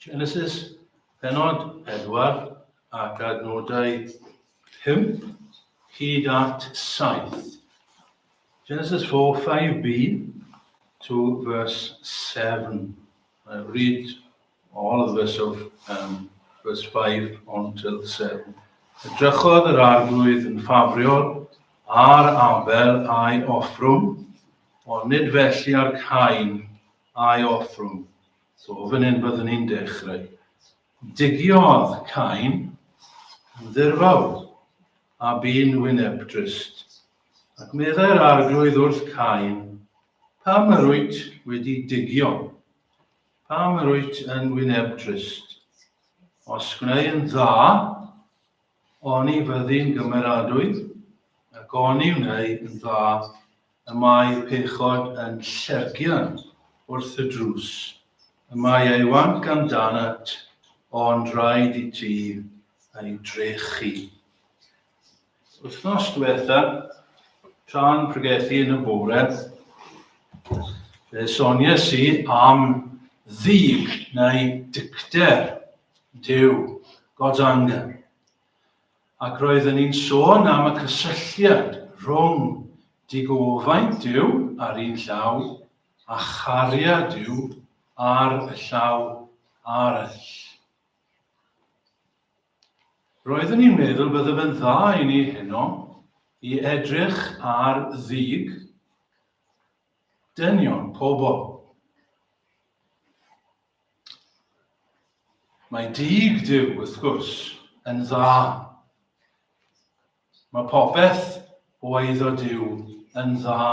Genesis penod 4 ac adnodau 5 hyd at 7. Genesis 4, 5b to verse 7. I read all of the verse of um, verse 5 until 7. Edrychodd yr arglwydd yn ffafriol ar Abel a'i offrwm, ond nid felly ar Cain a'i offrwm. So fan hyn byddwn ni'n dechrau. Digiodd Cain yn ddirfawr a bu'n wynebdrist. Ac meddai'r arglwydd wrth Cain, Pam yr wyt wedi digio? Pam yr wyt yn wynebdrist? Os gwnei yn dda, oni fyddi'n gymeradwy, ac oni wnei yn dda, y mae pechod yn llergian wrth y drws. Y mae ei wanc amdanat, ond rhaid i ti ei drechu. Wythnos diwetha, tra'n pregethu yn y bore, fe sonies i am ddig neu dicter Duw, God's anger. Ac roedden ni'n sôn am y cysylltiad rhwng digofaint Duw ar un llaw a chariad Duw ar y llaw arall. Roeddwn i'n meddwl bydde fe'n dda i ni heno i edrych ar ddig dynion, pobl. Mae dig Duw, wrth gwrs, yn dda. Mae popeth o eiddo Duw yn dda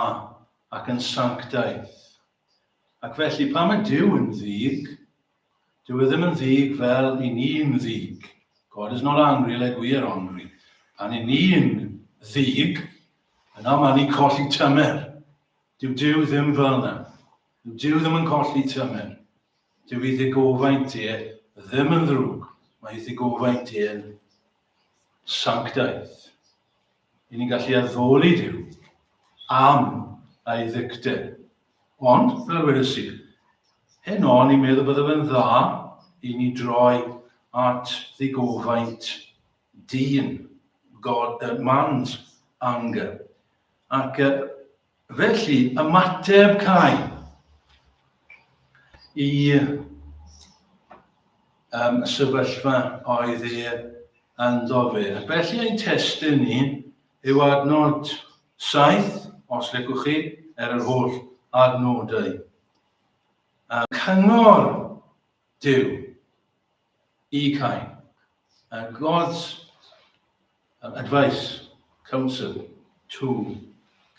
ac yn sanctaidd. Ac felly, pan mae Duw yn ddig, dyw e ddim yn ddig fel i ni'n ddig. God is not angry like we are angry. Pan i ni'n ddig, yna mae ni'n colli tymer. Dyw Duw ddim fel yna. Dyw Duw ddim yn colli tymer. Dyw ei ddigofaint e ddim yn ddrwg, mae ei ddigofaint e'n sanctaidd. I ni'n gallu addoli Duw am ei ddicter. Ond, fel wedes i, heno o'n i'n meddwl bydde fe'n dda i ni droi at ddigofaint dyn, God, uh, man's anger. Ac uh, Felly, ymateb Cain i um, y sefyllfa oedd e ynddo fe. Ac felly ein testun ni yw adnod 7, os licwch chi, er yr holl adnodau. Cyngor Duw i Cain. God's advice, counsel to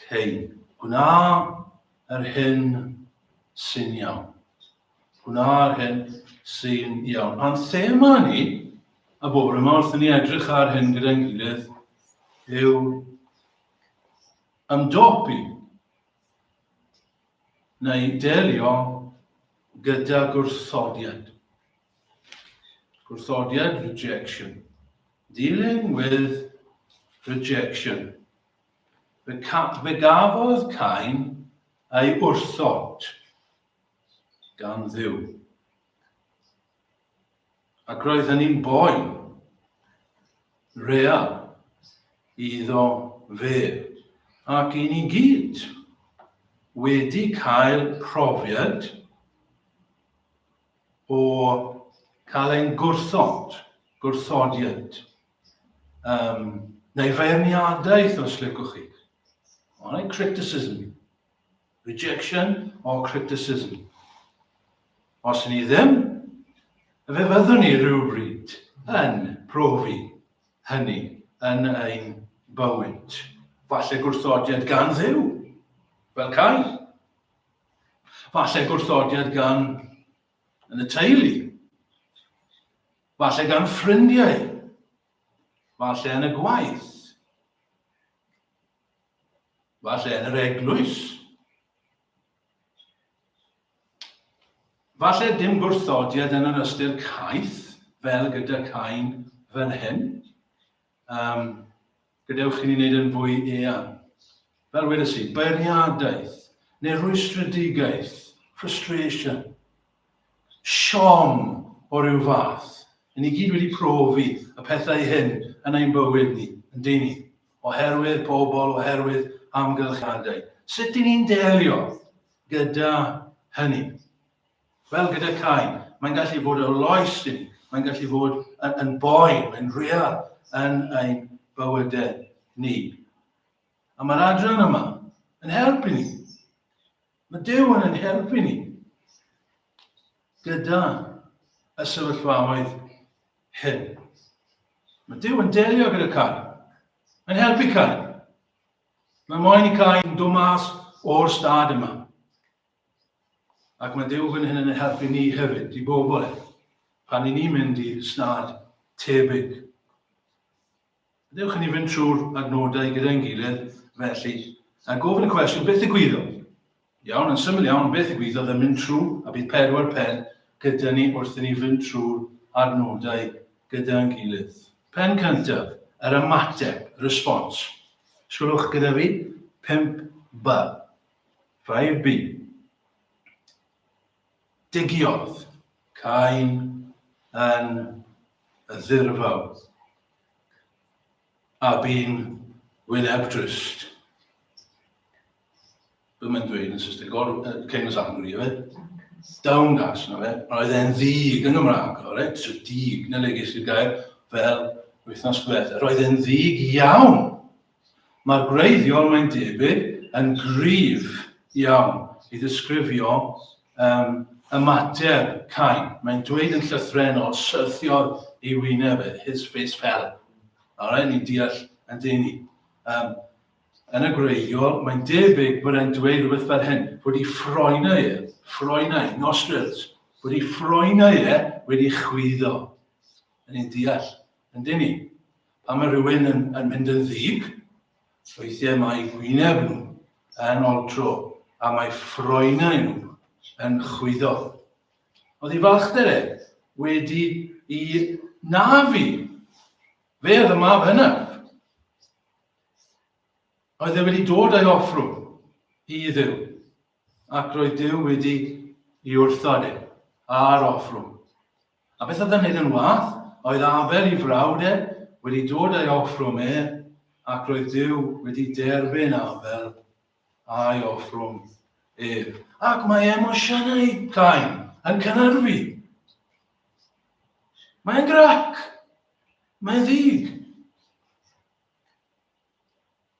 Cain. Gwna yr hyn sy'n iawn. Gwna yr hyn sy'n iawn. A'n thema ni, y bore yma, wrth i ni edrych ar hyn gyda'n gilydd, yw ymdopi neu delio gyda gwrthodiad. Gwrthodiad, rejection. Dealing with rejection. Fe, ca fe gafodd Cain ei wrthod gan Dduw. Ac roedd hynny'n boen real iddo fe. Ac i ni gyd wedi cael profiad o cael ein gwrthod, gwrthodiad, um, neu feirniadaeth os licwch chi. Alright, criticism. Rejection or criticism. Os ni ddim, fe fyddwn ni rhywbryd yn profi hynny yn ein bywyd. Falle gwrthodiad gan Dduw, fel Cain. Falle gwrthodiad gan yn y teulu. Falle gan ffrindiau. Falle yn y gwaith. Falle yn yr eglwys. Falle dim gwrthodiad yn yr ystyr caeth, fel gyda Cain fel hyn. Um, gadewch i ni wneud yn fwy eang. Fel wedes i, beirniadaeth neu rwystredigaeth, frustration, siom o ryw fath. Yn ni gyd wedi profi y pethau hyn yn ein bywyd ni, yn dyn ni, oherwydd pobl, oherwydd amgylchiadau. Sut dyn ni'n delio gyda hynny? Fel gyda Cain, mae'n gallu fod yn loes i ni, mae'n gallu fod yn, yn boen, mae'n real yn ein bywydau ni. A mae'r adran yma yn helpu ni. Mae Duw yn ein helpu ni gyda y sefyllfaoedd hyn. Mae Duw yn delio gyda Cain. Mae'n helpu Cain. Mae moyn i Cain dod mas o'r stad yma. Ac mae Duw fan hyn yn ein helpu ni hefyd, i bobl e, pan i ni'n mynd i stad tebyg. Dewch i ni fynd trwy'r adnodau gyda'n gilydd, felly, a gofyn y cwestiwn, beth ddigwyddodd? Iawn, yn syml iawn, beth ddigwyddodd yn mynd trwy, a bydd pedwar pen gyda ni wrth i ni fynd trwy'r adnodau gyda'n gilydd. Pen cyntaf, yr ymateb, response. Sgwlwch gyda fi, 5B. 5B. Digiodd Cain yn y ddirfawr a bu'n wyneb drist. Be mae'n dweud yn Saesneg? God, Cain was angry, efe? Downcast, na fe? Roedd e'n ddig yn Gymraeg, alright? So dig, na le ges i'r gair fel wythnos diwetha. Roedd e'n ddig iawn. Mae'r gwreiddiol, mae'n debyg, yn gryf iawn i ddisgrifio um, ymateb Cain. Mae'n dweud yn llythrennol, syrthiodd ei wyneb e, his face fell. Alright, ni'n deall yn dyn ni. Um, yn y gwreiddiol, mae'n debyg bod e'n dweud rhywbeth fel hyn, bod ei ffroenau e, ffroenau, nostrils, bod ei ffroenau e wedi chwyddo. Yn ni'n deall, yn dyn ni. Pan mae rhywun yn, yn mynd yn ddig, weithiau mae gwyneb nhw yn oltro a mae ffroenau nhw yn chwyddo. Oedd ei falchder e wedi i nafu. Fe oedd y mab hynaf. Oedd e wedi dod â'i offrwm i Dduw, ac roedd Duw wedi i wrthod e a'r offrwm. A beth oedd yn neud yn wath, oedd Abel i frawd e wedi dod a'i offrwm e, ac roedd Duw wedi derbyn Abel a'i offrwm ef. Ac mae emosiynau Cain yn cynhyrfu. Mae'n grac. Mae'n ddig.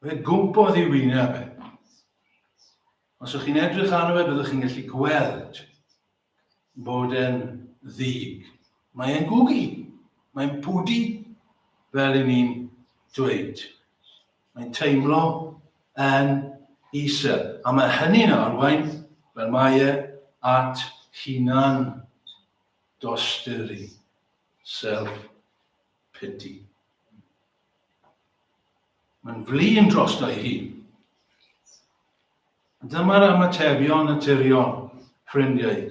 Fe gwmpodd ei wyneb e. Os ydych chi'n edrych arno fe, byddwch chi'n gallu gweld bod e'n ddig. Mae e'n gwgu. Mae'n pwdu, fel i ni'n dweud. Mae'n teimlo yn isel. A mae hynny'n arwain, fel mae e, at hunan dosturi, self-pity. Mae'n flin drosto ei hun. Dyma'r ymatebion naturiol, ffrindiau,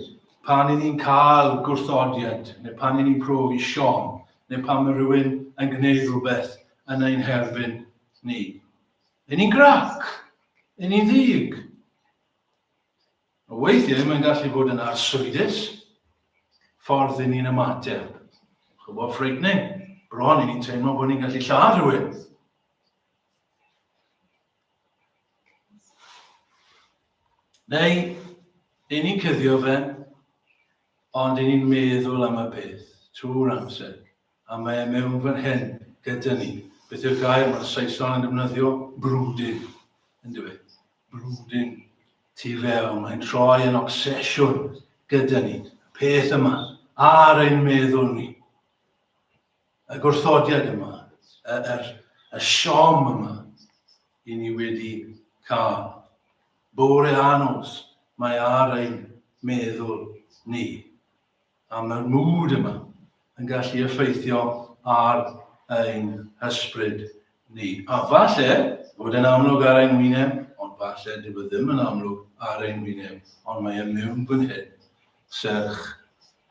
pan i ni'n cael gwrthodiad, neu pan i ni'n profi siom, neu pan mae rhywun yn gwneud rhywbeth yn ein herbyn ni. Yn ni'n grac, yn ni'n ddig. Weithiau mae'n gallu bod yn arswydus, ffordd i ni'n ymateb. Chybod, frightening. Bron i ni'n teimlo bod ni'n gallu lladd rhywun. Neu, i ni'n cuddio fe, ond i ni'n meddwl am y peth trwy'r amser. A mae e mewn fan hyn gyda ni. Beth yw'r gair mae'r Saeson yn defnyddio? Brooding. Yn dweud. Brooding tu fewn. Mae'n troi yn obsesiwn gyda ni. Y peth yma ar ein meddwl ni. Y gwrthodiad yma, y, y, y siom yma i ni wedi cael. Bore a nos, mae ar ein meddwl ni. A mae'r mood yma yn gallu effeithio ar ein hysbryd ni. A falle fod e'n amlwg ar ein wyneb, ond falle dyw e ddim yn amlwg ar ein wyneb, ond mae e mewn fan hyn, serch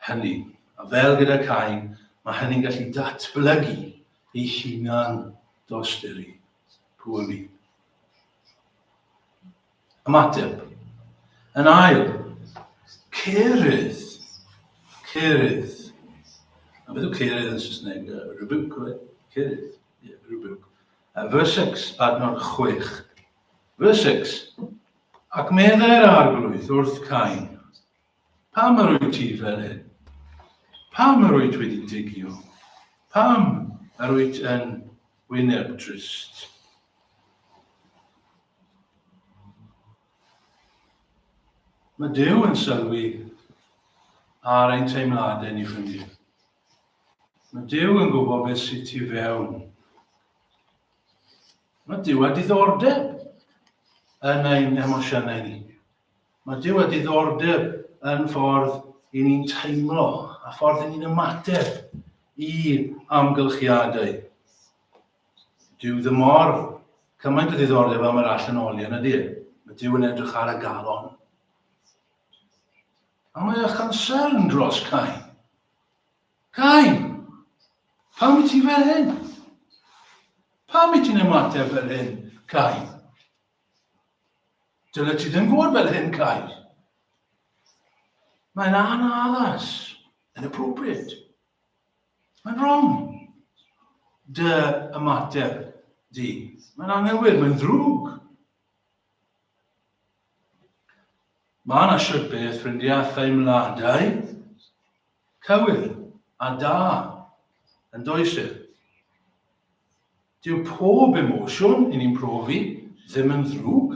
hynny. A fel gyda Cain, mae hynny'n gallu datblygu ei hunan dosturi. Poor me. Ymateb. Yn ail, cerydd. Cerydd. A beth yw cerydd yn Saesneg? Rebuke, right? Cerydd. Yeah, rebuke. Verse 6, adnod 6. Verse 6. Ac meddai'r arglwydd wrth Cain, Pam yr wyt ti fel hyn? Pam yr wyt wedi digio? Pam yr wyt yn wyneb drist? Mae Duw yn sylwi ar ein teimladau ni, ffrindiau. Mae Duw yn gwybod beth sydd tu fewn. Mae Duw â diddordeb yn ein emosiynau ni. Mae Duw â diddordeb yn ffordd i ni'n teimlo a ffordd i ni'n ymateb i amgylchiadau. Dyw ddim mor cymaint o ddiddordeb am yr allanolion ydy e. Mae Duw yn edrych ar y galon. A mae â chansern dros Cain. Cain! Pam wyt ti fel hyn? Pam wyt ti'n ymateb fel hyn, Cain? Dyle ti ddim fod fel hyn, Kai. Mae'n anaddas, inappropriate. Mae'n wrong. Dy ymateb di. Mae'n anghywir, mae'n ddrwg. Mae yna siwt beth, ffrindiau, theimladau cywir a da yn does e? Dyw pob emosiwn i ni'n profi ddim yn ddrwg.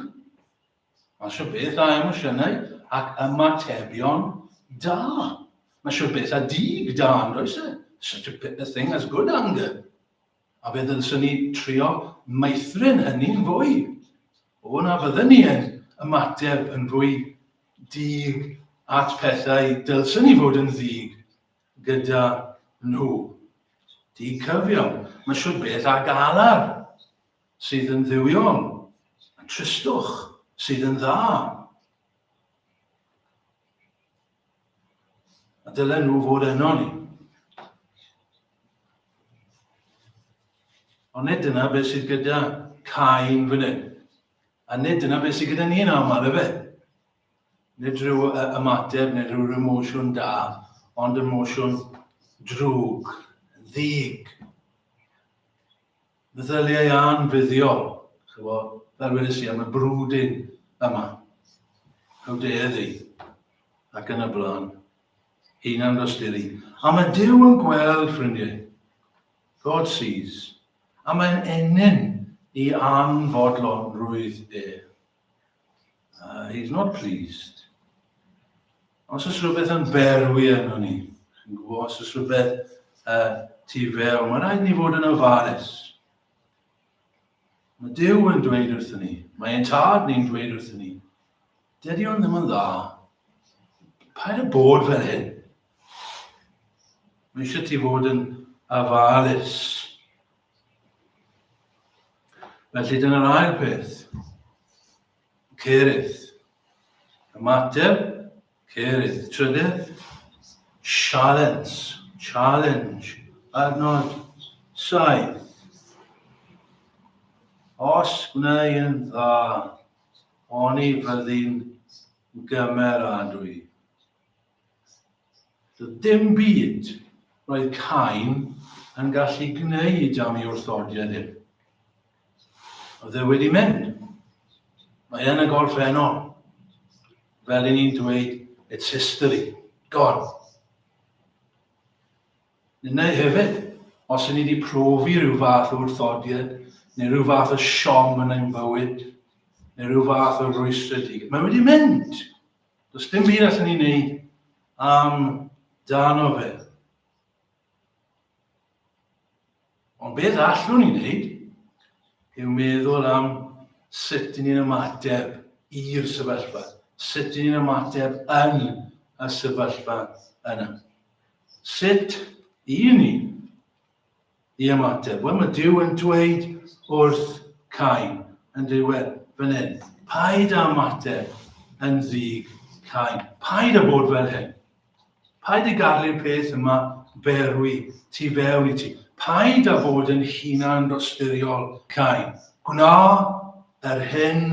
Mae siwr beth â emosiynau ac ymatebion da. Mae siwr beth â dig da, yn does e? Such a thing as good anger. A fe ddylswn ni trio meithrin hynny'n fwy. O na fydden ni yn ymateb yn fwy dig at pethau dylswn ni fod yn ddig gyda nhw. Di cyfiawn. Mae siwr beth â galar sydd yn dduwiol, a tristwch sydd yn dda. A dylen nhw fod yno ni. Ond nid dyna beth sydd gyda Cain fan hyn. A nid dyna beth sydd gyda ni'n aml, efe. Nid rhyw ymateb neu rhyw emosiwn da, ond emosiwn drwg, ddig. Meddyliau anfuddiol, chyfo, fel wedes i am y brooding yma. How dare thee? Ac yn y blaen. Hunan dosturi. A mae Duw yn gweld, ffrindiau. God sees. A mae'n ennyn i anfodlonrwydd e. He's not pleased. Os oes rhywbeth yn berwi yno ni, chi'n gwybod, os oes rhywbeth tu fewn, mae'n rhaid ni fod yn ofalus. Mae Duw yn dweud wrthyn ni, mae ein tad ni'n dweud wrthyn ni, dydy o'n ddim yn dda. Paid â bod fel hyn. Mae eisiau ti fod yn ofalus. Felly dyna'r ail peth. Cerydd. Ymateb, cerydd. Trydydd, sialens, challenge. Adnod 7. Os gwneu yn dda, oni fyddi'n gymeradwy. Doedd dim byd roedd Cain yn gallu gwneud am ei wrthodiad e. Oedd e wedi mynd. Mae yn y gorffennol. Fel i ni'n dweud, it's history. Gone. Neu hefyd, os ydyn ni wedi profi rhyw fath o wrthodiad, neu rhyw fath o siom yn ein bywyd, neu rhyw fath o rwystredigaeth, mae wedi mynd. Does dim byd allan ni wneud am dano fe. Ond beth allwn ni wneud yw meddwl am sut ni'n ymateb i'r sefyllfa, sut ni'n ymateb yn y sefyllfa yna. Sut i ni i ymateb? Wel, mae Duw yn dweud wrth Cain yn diwedd fan hyn, paid â ymateb yn ddig Cain. Paid â bod fel hyn. Paid â gadael i'r peth yma berwi tu fewn i ti. Paid â bod yn hunan dosturiol Cain. Gwna yr hyn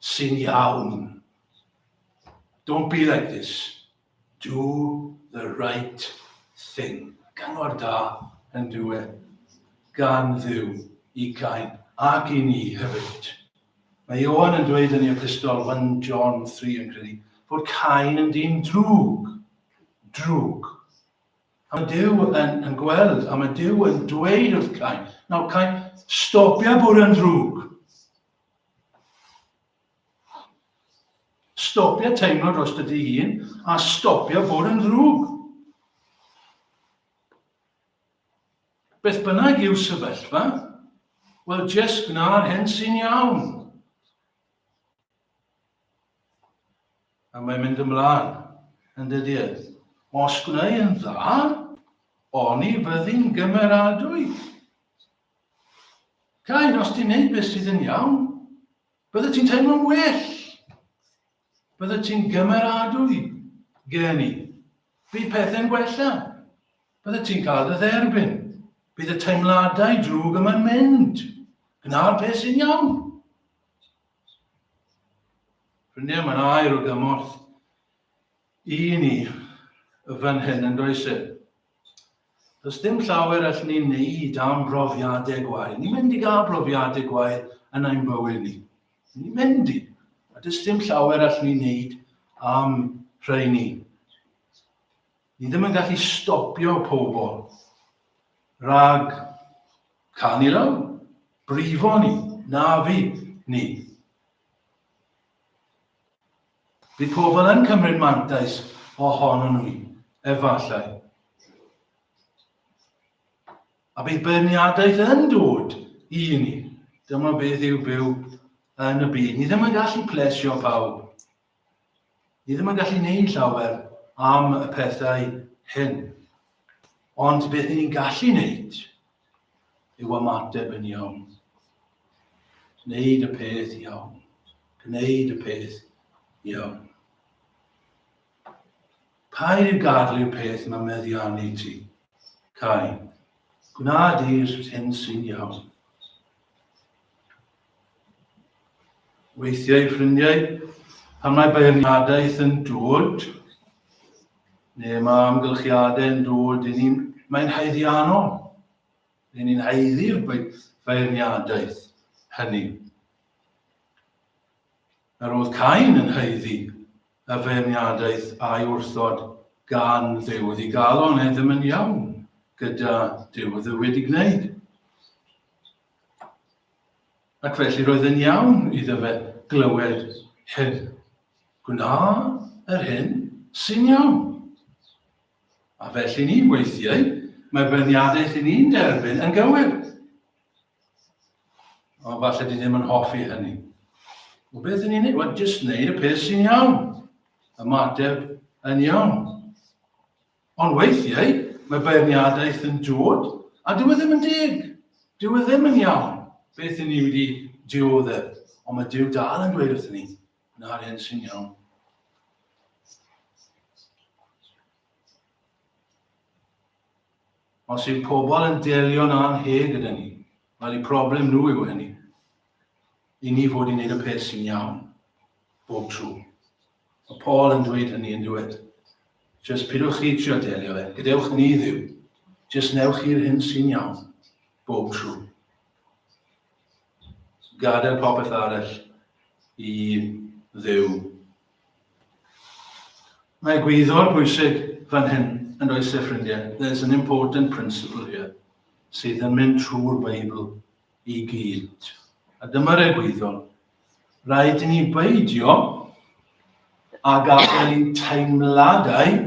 sy'n iawn. Don't be like this. Do the right thing. Cyngor da yn dyw e gan Dduw i Cain ac i ni hefyd. Mae Ioan yn dweud yn ei epistol 1 John 3 yn credu fod Cain yn dyn drwg. Drwg. A mae Duw yn, yn gweld, a mae Duw yn dweud wrth Cain, nawr Cain, stopia bod yn drwg. Stopia teimlo dros dy hun a stopia bod yn ddrwg. Beth bynnag yw'r sefyllfa, wel, jyst gwna'r hyn sy'n iawn. A mae'n mynd ymlaen, yn dydy e? Os gwneu yn dda, oni fyddi'n gymeradwy. Cain, os ti'n neud beth sydd yn iawn, bydde ti'n teimlo'n well. Bydde ti'n gymeradwy gen i. Bydd pethau'n gwella. Bydde ti'n cael dy dderbyn. Bydd y teimladau drwg yma'n mynd. Gwna'r peth sy'n iawn. Ffrindiau, mae'n air o gymorth i ni fan hyn yn does e? Does dim llawer all ni wneud am brofiadau gwael. Ni'n mynd i gael brofiadau gwael yn ein bywyd ni. Ni'n mynd i. A does dim llawer all ni wneud am rheini. Ni ddim yn gallu stopio pobl rhag canu lawr, brifo ni, nafu ni. Bydd pobl yn cymryd mantais ohono ni, efallai. A bydd beirniadaeth yn dod i ni. Dyma beth yw byw yn y byd. Ni ddim yn gallu plesio pawb. Ni ddim yn gallu gwneud llawer am y pethau hyn. Ond beth ni'n gallu wneud yw ymateb yn iawn. Gwneud y peth iawn. Gwneud y peth iawn. Paid yw gadael i'r peth yma meddiannu ti. Cain. Gwna di'r hyn sy'n iawn. Weithiau, ffrindiau, pan mae beirniadaeth yn dod, neu mae amgylchiadau yn dod i ni, mae'n haeddiannol. Neu ni'n haeddu'r beirniadaeth hynny. Yr oedd Cain yn haeddu y feirniadaeth a'i wrthod gan Dduw. Oedd ei galon e ddim yn iawn gyda Duw. Oedd e wedi gwneud. Ac felly roedd yn iawn iddo fe glywed hyn. Gwna yr hyn sy'n iawn. A felly ni, weithiau, mae'r beirniadaeth i ni'n derbyn yn gywir. Ond falle di ddim yn hoffi hynny. Wel, beth yn ni'n neud? Wel, jyst neud y peth sy'n iawn. Ymateb yn iawn. Ond weithiau, mae beirniadaeth yn dod, a dyw e ddim yn deg. Dyw e ddim yn iawn beth i ni wedi dioddef. Ond mae Duw dal yn dweud wrthyn ni, na'r hyn sy'n iawn. Os yw pobl yn delio'n anheg gyda ni, wel, eu problem nhw yw hynny. I ni fod i wneud y peth sy'n iawn, bob tro. Mae Paul yn dweud hynny yn dweud. Just pidwch chi trio delio fe. Gadewch ni ddiw. Just newch chi'r hyn sy'n iawn. Bob tro. Gadael popeth arall i ddiw. Mae gwyddor bwysig fan hyn yn does e ffrindiau. There's an important principle here sydd yn mynd trwy'r Beibl i gyd. A dyma'r egwyddor. Rhaid i ni beidio a gadael i'n teimladau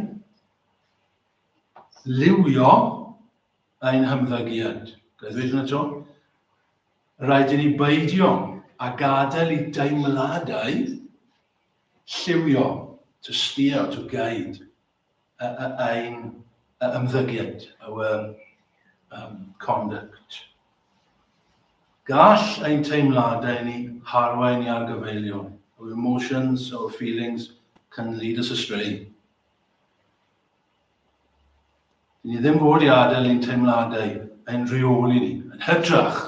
liwio ein hymddygiad. Ga i ddweud hwnna 'to? Rhaid i ni beidio a gadael i deimladau lliwio, to steer, to guide, ein ymddygiad, our um, conduct. Gall ein teimladau ni harwain i argyfeilion. Our emotions, our feelings can lead us astray. Dyn ni ddim fod i adael ein teimladau ein rheoli ni, yn hytrach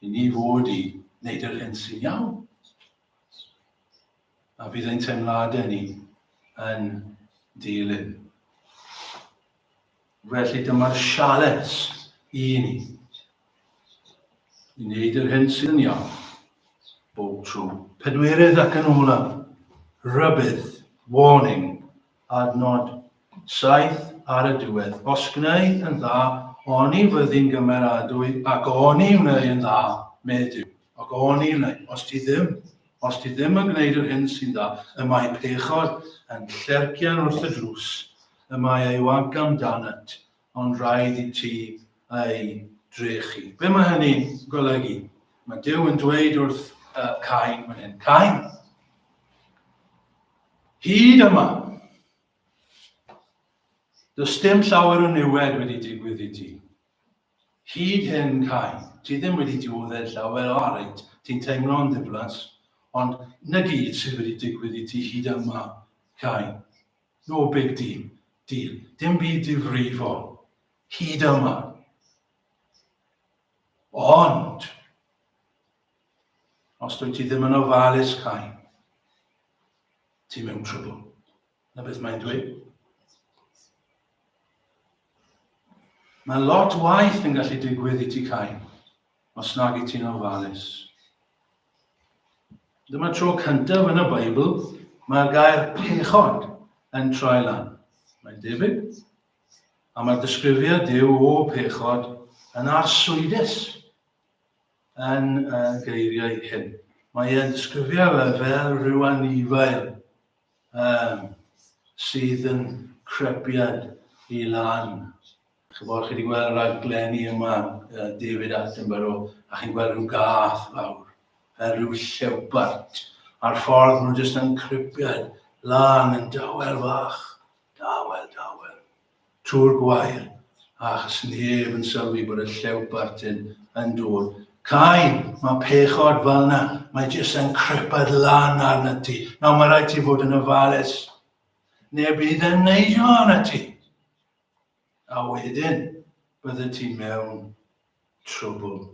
i ni fod i wneud yr hyn sy'n iawn. A fydd ein teimladau ni yn dilyn. Felly dyma'r sialens i ni. I wneud yr hyn sydd yn iawn. Bob tro. Pedwerydd ac yn olaf, rhybudd, warning, adnod 7 ar y diwedd. Os gwneud yn dda, oni fyddi'n gymeradwy, ac oni wneu yn dda, medd Duw. Ac oni wneu, os ti ddim, os ti ddim yn gwneud yr hyn sy'n dda, y mae pechod yn llercian wrth y drws, y mae ei wanc amdanynt, ond rhaid i ti ei drechu. Be mae hynny'n golygu? Mae Duw yn dweud wrth Cain fan hyn, Cain, hyd yma, does dim llawer o niwed wedi digwydd i ti. Hyd hyn, Cain, ti ddim wedi dioddef llawer, o reit, ti'n teimlo'n ddiflas, ond na gyd sydd wedi digwydd i ti hyd yma, Cain. No big deal. Deal. Dim byd difrifol. Hyd yma. Ond, os dwyt ti ddim yn ofalus, Cain, ti mewn trwbl. Na beth mae'n dweud. Mae lot waith yn gallu digwydd i ti, Cain, os nag i ti'n ofalus. Dyma tro cyntaf yn y Beibl mae'r gair pechod yn troi lan. Mae'n debyg. A mae'r disgrifiad Duw o pechod yn arswydus yn y geiriau hyn. Mae e'n disgrifio fe fel rhyw anifail um, sydd yn crepiad i lan. Chibod, chi wedi gweld y raglenni yma, David Attenborough, a chi'n gweld rhyw gath fawr, fel rhyw llewpart, a'r ffordd nhw jyst yn cripiad lan yn dawel fach, dawel, dawel, trwy'r gwair, achos neb yn sylwi bod y llewpart yn, yn dod. Cain, mae pechod fel yna, mae jyst yn cripad lan arna ti. Nawr mae rhaid ti fod yn ofalus, neu bydd yn neidio arna ti. A wedyn, bydde ti mewn trwbl.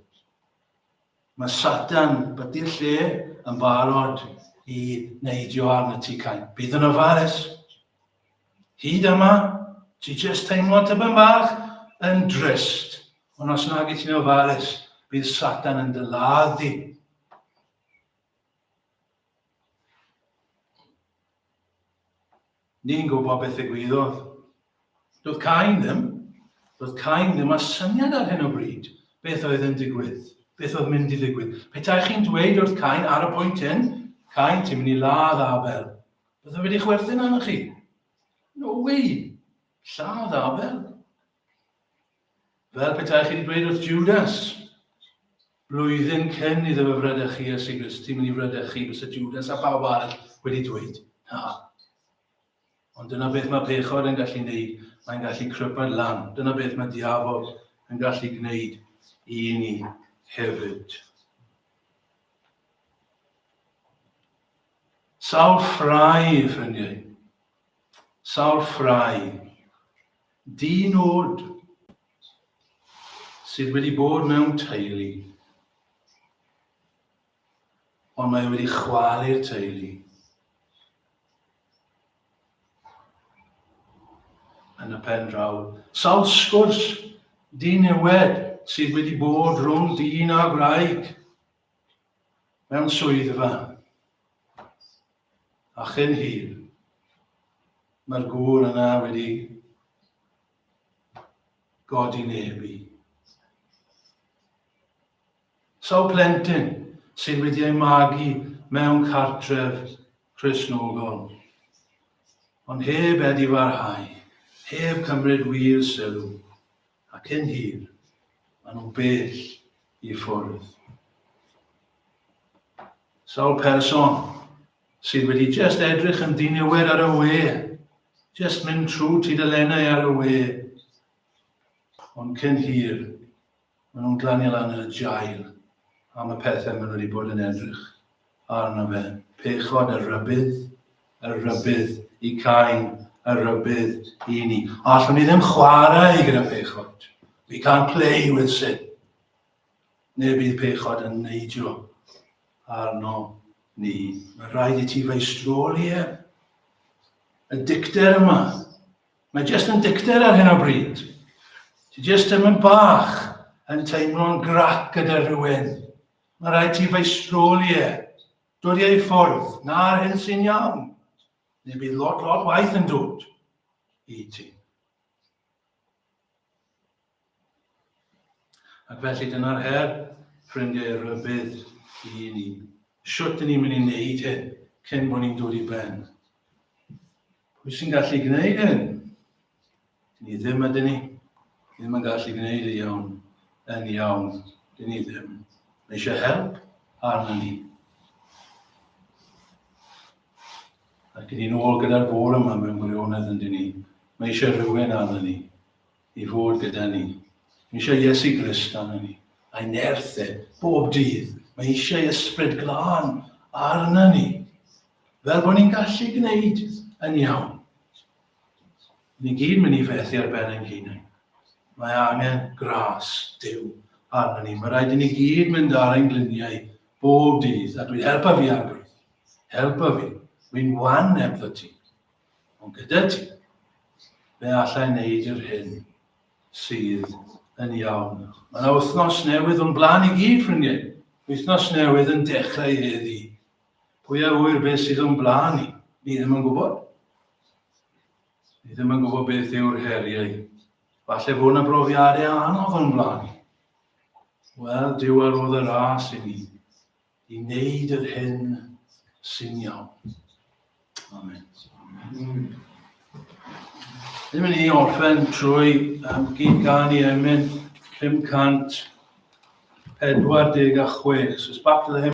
Mae Satan, byty'r lle, yn barod i neidio arna ti, Cain. Bydd yn ofalus. Hyd yma, ti jyst teimlo tipyn bach yn drist. Ond os nag i ti'n ofalus, bydd Satan yn dy ladd di. Ni'n gwybod beth ddigwyddodd. Doedd Cain ddim. Doedd Cain ddim â syniad ar hyn o bryd beth oedd yn digwydd, beth oedd mynd i ddigwydd. Petai chi'n dweud wrth Cain ar y pwynt hyn, Cain, ti'n mynd i ladd Abel. Bydde wedi chwerthin arnoch chi. No way! Lladd Abel. Fel petai chi wedi dweud wrth Judas, blwyddyn cyn iddo fe fradychu Iesu Grist, ti'n mynd i fradychu, bysa Judas a pawb arall wedi dweud, na. Ond dyna beth mae pechod yn gallu gwneud, mae'n gallu crypad lan. Dyna beth mae diafol yn gallu gwneud i ni hefyd. Sawl ffrau, ffrindiau. Sawl ffrau. Di-nod sydd wedi bod mewn teulu, ond mae wedi chwalu'r teulu. Yn y pen draw, sawl sgwrs di-niwed sydd wedi bod rhwng dyn a gwraig mewn swyddfa. A chyn hir, mae'r gŵr yna wedi godi neb i. Sawl plentyn sydd wedi ei magu mewn cartref Cristnogol, ond heb edifarhau, heb cymryd wir sylw, a cyn hir, maen nhw'n bell i ffwrdd. Sawl person sydd wedi just edrych yn ddiniwed ar y we, just mynd trwy tudalennau ar y we, ond cyn hir, maen nhw'n glanio lan yn y jail am y pethau maen nhw wedi bod yn edrych arno fe. Pechod y rhybudd, y rhybudd i Cain, y rhybudd i ni. Allwn ni ddim chwarae gyda pechod. We can't play with sin. Neu bydd pechod yn neidio arno ni. Mae rhaid i ti feistroli e. Y dicter yma. Mae jyst yn dicter ar hyn o bryd. Ti jyst ddim yn bach yn teimlo'n grac gyda rhywun. Mae rhaid ti feistroli e. Dod i ei ffwrdd, na'r hyn sy'n iawn. Neu bydd lot, lot waith yn dod i ti. Ac felly dyna'r her, ffrindiau, rhybudd i ni. Shwt dyn ni'n mynd i wneud hyn cyn bod ni'n dod i ben? Pwy sy'n gallu gwneud hyn? Dyn ni ddim ydyn ni. Ni ddim yn gallu gwneud y iawn yn iawn. Dyn ni ddim. Mae eisiau help arno ni. Ac dyn ni'n ôl gyda'r bore yma mewn gwirionedd yn dyn ni. Mae eisiau rhywun arno ni i fod gyda ni. Mae eisiau Iesu Grist arno ni. A'i nerth e, bob dydd. Mae eisiau ysbryd glân arno ni. Fel bod ni'n gallu gwneud yn iawn. Ni gyd mynd i fethu ar ben ein hunain. Mae angen gras Duw arno ni. Mae rhaid i ni gyd mynd ar ein gliniau bob dydd. A dwi helpa fi arglwydd. Helpa fi. Wy'n wan hebddo ti. Ond gyda ti, fe allai wneud yr hyn sydd yn iawn. Mae yna wythnos newydd o'n blaen i gyd, ffrindiau. Wythnos newydd yn dechrau heddi. Pwy a ŵyr beth sydd o'n blaen ni? Ni ddim yn gwybod. Ni ddim yn gwybod beth yw'r heriau. Falle fod yna brofiadau anodd o'n blaen ni. Wel, Duw a rodd y ras i ni i wneud yr hyn sy'n iawn. Amen. Ddim yn i orffen trwy gyd ganu emyn 546. So it's back to the hymn.